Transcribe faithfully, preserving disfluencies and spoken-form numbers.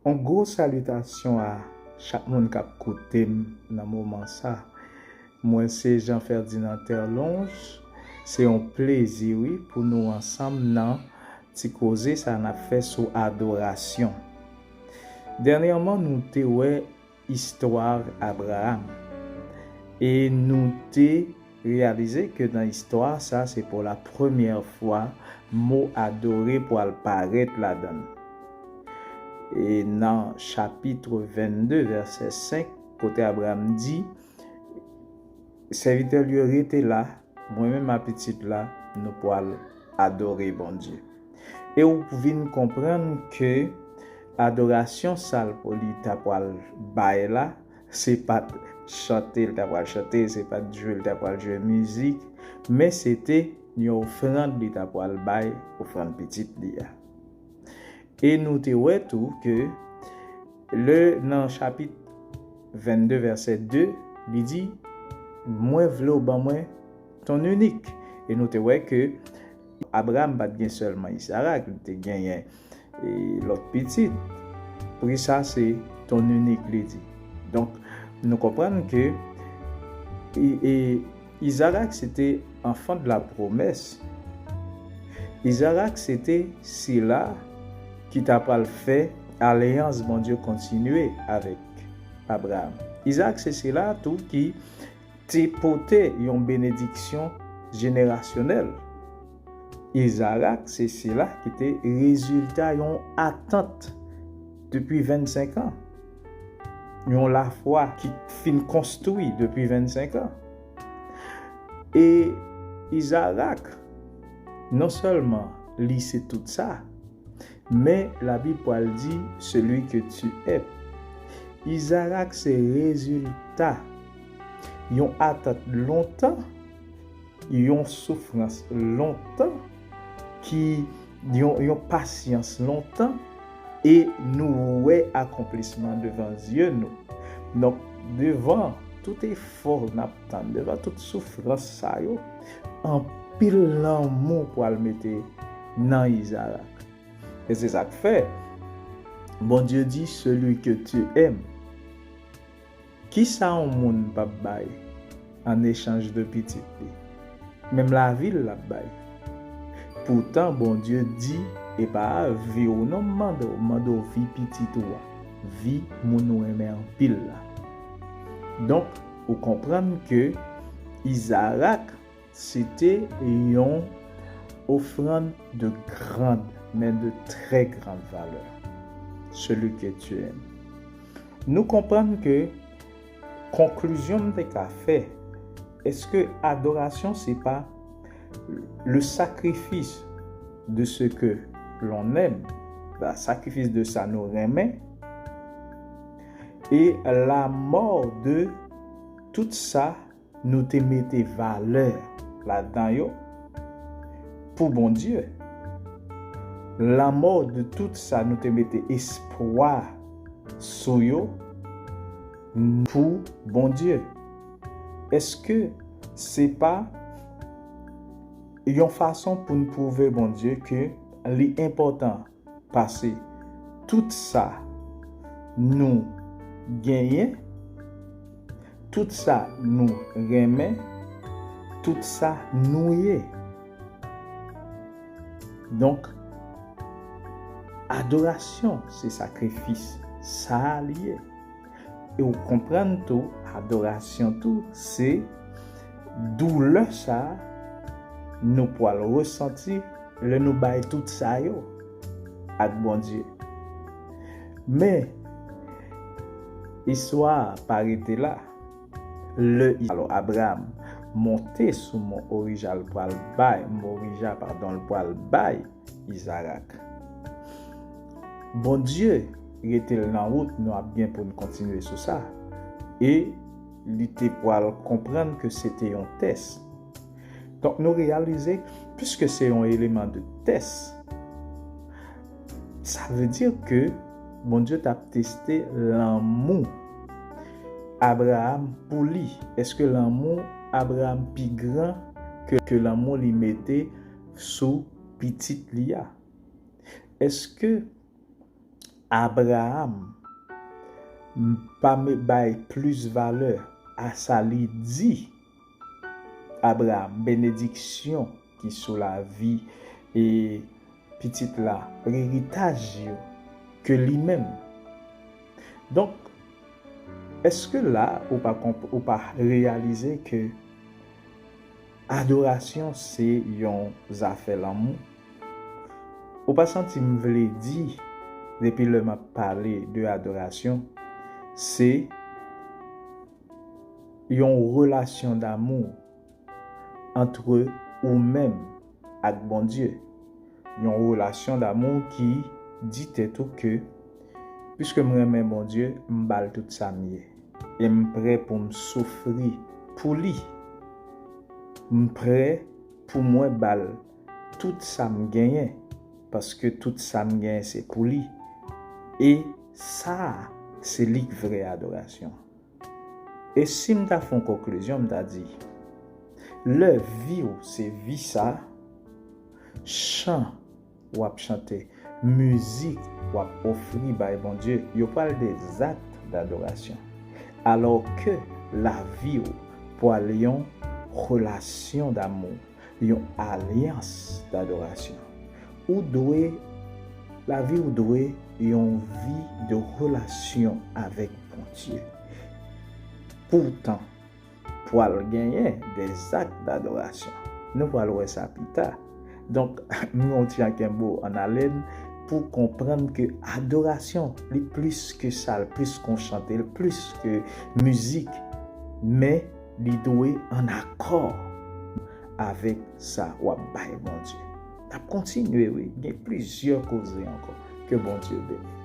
Yon gwo salitasyon a chak moun k ap koute m nan moman sa. Mwen se Jean Ferdinand Terlonge. Se yon plezi, wi, pou nou ansanm nan ti koze sa n ap fè sou adorasyon. Dènyèman, nou te wè istwa Abraram. E nou te reyalize ke nan istwa sa, se pou la premyè fwa mo adore pral parèt ladan l. E nan chapit vennde, vèsè senk, kote Abraram di, sèvitè l yo rete la, mwen menm a pitit la, nou pral adore Bondye. E ou vin konprann ke adorasyon sa l pou li ta pral bay la, se pa t chante l ta pral chante, se pa t jwe l ta pral jwe mizik, men se te yon ofrann li ta pral bay, ofrann pitit li a. E nou te wè tou ke le nan chapit vennde vèsè de, li di, mwen vle w ban mwen ton inik. E nou te wè ke Abraram pa t gen sèlman Izarak, li te genyen e lòt pitit. Pri sa se ton inik, li di. Donk, nou konprann ke e, e, Izarak se te enfant de la promesse. Izarak se te sila ki ta pral fè alyans Bondye kontinye avèk Abraram. Izarak se sila tou ki te pote yon benediksyon jenerasyonèl. Izarak se sila ki te rezilta yon atant depi vennsenk an. Yon lafwa ki fin konstwi depi vennsenk an. E Izarak, non sèlman li se tout sa, men Labib pral di, celui que tu aimes. Izarak se rezilta yon atant lontan, yon soufrans lontan, ki yon, yon pasyans lontan, e nou wè akonplisman devan zye nou. Donk, devan tout efò n ap tann, devan tout soufrans sa yo, anpil lanmou pral mete nan Izarak. E se sa k fè Bondye di, celui que tu aimes. Kisa yon moun p ap bay an echanj de pitit li? Menm lavi l l ap bay. Poutan, Bondye di, e pa vi w non m mande w, m mande w vi pitit ou a, vi moun ou renmen anpil la. Donk, ou konprann ke Izarak se te yon ofrann de grande, mais de très grande valeur. Celui que tu aimes. Nou konprann ke konklizyon m te ka fè, èske adorasyon se pa le sacrifice de ce que l'on aime, le sacrifice de sa nou renmen, et la mort de tout sa nou te mete valè ladan yo pou Bondye. Lanmò de tout sa nou te mete espwa sou yo pou Bondye. Èske se pa yon fason pou n pwouve Bondye ke li enpòtan pase tout sa nou genyen, tout sa nou renmen, tout sa nou ye. Donk, adorasyon se sakrifis, sa a li ye. E w konprann tou, adorasyon tou, se doulè sa a nou pral resanti lè nou bay tout sa yo ak Bondye. Men, istwa a pa rete la. Lè, alò, Abraram monte sou mon Orija, l pral bay, Morija, padon, l pral bay Izarak. Bondye rete l nan wout, nou ap gen pou n kontinye sou sa. E li te pral konprann ke se te yon tès. Donk, nou reyalize, piske se yon eleman de tès, sa vle di ke Bondye t ap teste lanmou Abraram pou li. Èske lanmou Abraram pi gran ke, ke lanmou li mete sou pitit li a? Èske Abraram, m pa me bay plis valè a sa li di. Abraram, benediksyon ki sou lavi e pitit la, eritaj yo, ke li menm. Donk, èske la ou pa konp- ou pa reyalize ke adorasyon se yon zafè lanmou? Ou pa santi m vle di, depi lè m ap pale de adorasyon, se yon relasyon damou antre ou menm ak Bondye. Yon relasyon damou ki di tèt ou ke, piske m renmen Bondye, m ba l tout sa m ye. E m prè pou m soufri pou li. M prè pou mwen ba l tout sa m genyen, paske tout sa m genyen se pou li. E sa, se li k vrè adorasyon. E si m ta fè yon konklizyon, m ta di, lè vi w se vi sa, chan w ap chante, mizik w ap ofri bay Bondye, yo pral de zak dadorasyon. Alò ke lavi w pral yon relasyon damou, yon alyans dadorasyon. Ou dwe, lavi w dwe yon vi de relasyon avèk Bondye. Poutan, pral genyen de zak dadorasyon. Nou pral wè sa pita. Donk, m yon ti an kenbe w an alen pou konprann ke adorasyon, li plis ke sa, li plis ke yon chante, li plis ke mizik, men li dwe an akò avèk sa w ap bay Bondye. N ap kontinye, wi, gen plizyè koze ankò. Ke Bondye beni.